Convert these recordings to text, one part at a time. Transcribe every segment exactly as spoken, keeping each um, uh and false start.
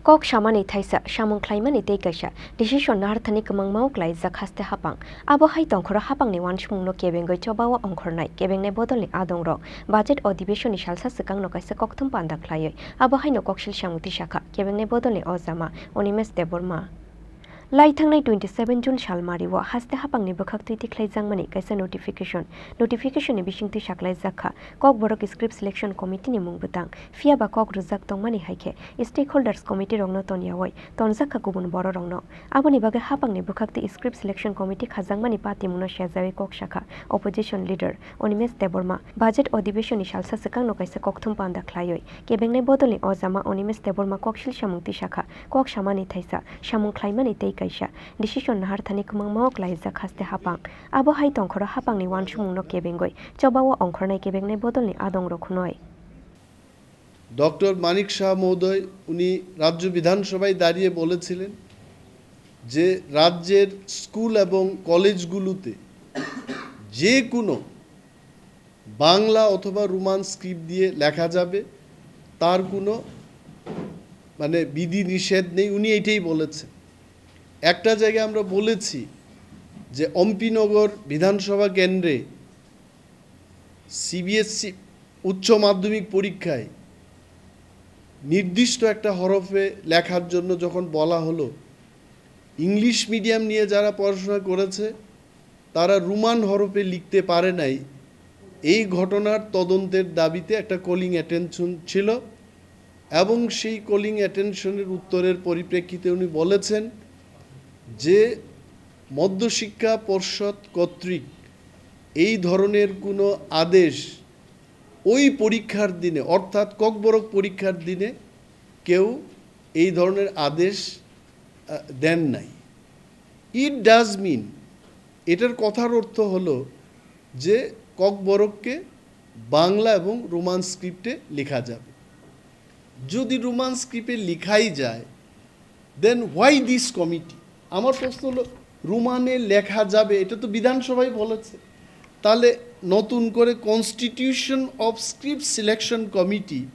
Kok samani thaisa, samung khlaimani tei kaisa decision naharthani kwmangma-o klaijak haste hapang. Abo hai tongkhoro hapangni uansukmungno kebengwi chobao ongkhornai kebengnai bodolni adongrok budget odhibeshonni salsa swkangno kaisa kokthum panda khlaiwi abo haino koksil samung tisakha kebengnai bodolni ojama Onimesh Debbarma. Lai thangnai twenty seven June salmario haste hapangni bwkhak twi tikhlaijakmani kaisa notification. Notification ni bisingtwi saklaijak kha Kokborok Script Selection Committee ni mung bwtang, phiya ba kok rwjak tongmani hai khe Stakeholders Committee rokno tonyawi tonjak kha kubun bororokno. Aboni bagwi hapangni bwkhak twi Script Selection Committee khajakmani patimungno sejawi kok sakha Opposition Leader Onimesh Debbarma. Budget odhibeshonni salsa swkangno kaisa kokthum panda khlaiwi kebengnai bodolni ojama Onimesh Debbarma koksil samung tisakha. Kok samani thaisa, samung khlaimani tei kaisa decision naharthani kwmangma-o klaijak haste hapang. Abo hai tongkhoro hapangni uansukmungno kebengwi chobao ongkhornai kebengnai bodolni adongrok hwnwi. Doctor Manik Saha মহোদয়, উনি রাজ্য বিধানসভায় দাঁড়িয়ে বলেছিলেন যে রাজ্যের স্কুল এবং কলেজগুলোতে যে কোনো বাংলা অথবা রোমান স্ক্রিপ্ট দিয়ে লেখা যাবে, তার কোনো মানে বিধি নিষেধ নেই, উনি এটাই বলেছেন। একটা জায়গায় আমরা বলেছি যে অম্পিনগর বিধানসভা কেন্দ্রে সিবিএসসি উচ্চ মাধ্যমিক পরীক্ষায় নির্দিষ্ট একটা হরফে লেখার জন্য যখন বলা হলো, ইংলিশ মিডিয়াম নিয়ে যারা পড়াশোনা করেছে তারা রোমান হরফে লিখতে পারে নাই, এই ঘটনার তদন্তের দাবিতে একটা কলিং অ্যাটেনশন ছিল এবং সেই কলিং অ্যাটেনশনের উত্তরের পরিপ্রেক্ষিতে উনি বলেছেন যে মধ্যশিক্ষা পর্ষদ কর্তৃক এই ধরনের কোনো আদেশ ওই পরীক্ষার দিনে, অর্থাৎ ককবরক পরীক্ষার দিনে কেউ এই ধরনের আদেশ আহ, দেন নাই। ইট ডাজ মিন, এটার কথার অর্থ হলো যে ককবরককে বাংলা এবং রোমান স্ক্রিপ্টে লেখা যাবে। যদি রোমান স্ক্রিপ্টে লেখাই যায়, দেন হোয়াই দিস কমিটি? আমার প্রশ্ন হলো, রোমানে লেখা যাবে, এটা তো বিধানসভায় বলেছে, তাহলে নতুন করে Constitution of Script Selection Committee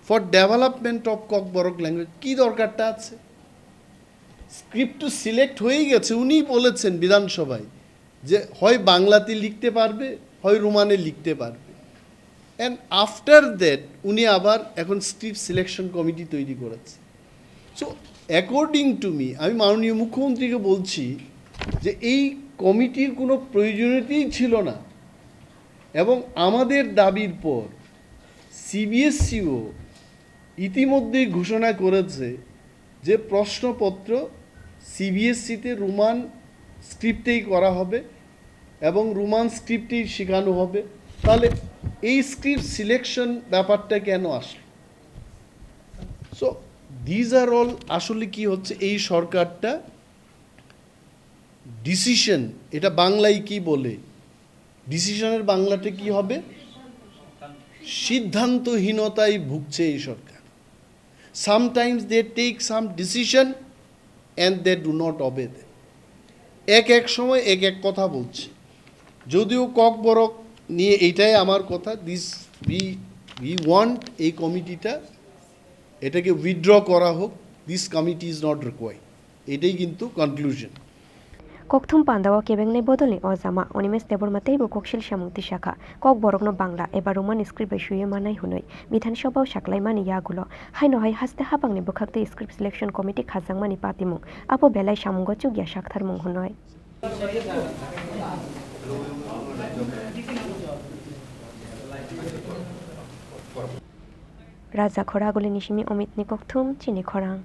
for Development of Kokborok Language কী দরকারটা আছে? স্ক্রিপ্ট তো সিলেক্ট হয়েই গেছে, উনিই বলেছেন বিধানসভায় যে হয় বাংলাতে লিখতে পারবে, হয় রোমানে লিখতে পারবে। অ্যান্ড আফটার দ্যাট উনি আবার এখন স্ক্রিপ্ট সিলেকশন কমিটি তৈরি করেছে। সো অ্যাকর্ডিং টু মি, আমি মাননীয় মুখ্যমন্ত্রীকে বলছি যে এই কমিটির কোনো প্রয়োজনীয়তাই ছিল না। এবং আমাদের দাবির পর সিবিএসসিও ইতিমধ্যেই ঘোষণা করেছে যে প্রশ্নপত্র সিবিএসসিতে রোমান স্ক্রিপ্টেই করা হবে এবং রোমান স্ক্রিপ্টেই শেখানো হবে। তাহলে এই স্ক্রিপ্ট সিলেকশন ব্যাপারটা কেন আসলো? সো দিজ আর অল, আসলে কি হচ্ছে, এই সরকারটা ডিসিশন, এটা বাংলায় কি বলে, ডিসিশনের বাংলাটা কি হবে? সিদ্ধান্তহীনতায় ভুগছে এই সরকার। Sometimes they take some decision and they do not obey them. এক এক সময় এক এক কথা বলছে। যদিও ককবরক নিয়ে এইটাই আমার কথা, দিস উই উই ওয়ান্ট এই কমিটিটা, এটাকে উইথড্র করা হোক। This committee is not required. এটাই কিন্তু conclusion. Kokthum pandao kebengnai bodolni ojama Onimesh Debbarma teibo koksil samung tisakha, Kokborokno Bangla eba Roman script bai swiwi manai hwnwi Bidhan Sabhao saklaimani yagulo haino hai haste hapangni bwkhaktwi Script Selection Committee khajakmani patimung abo belai samungo chukya saktharmung hwnwi. Raja Khoraguli ni simi Omitni Kokthum, Chini Khorang.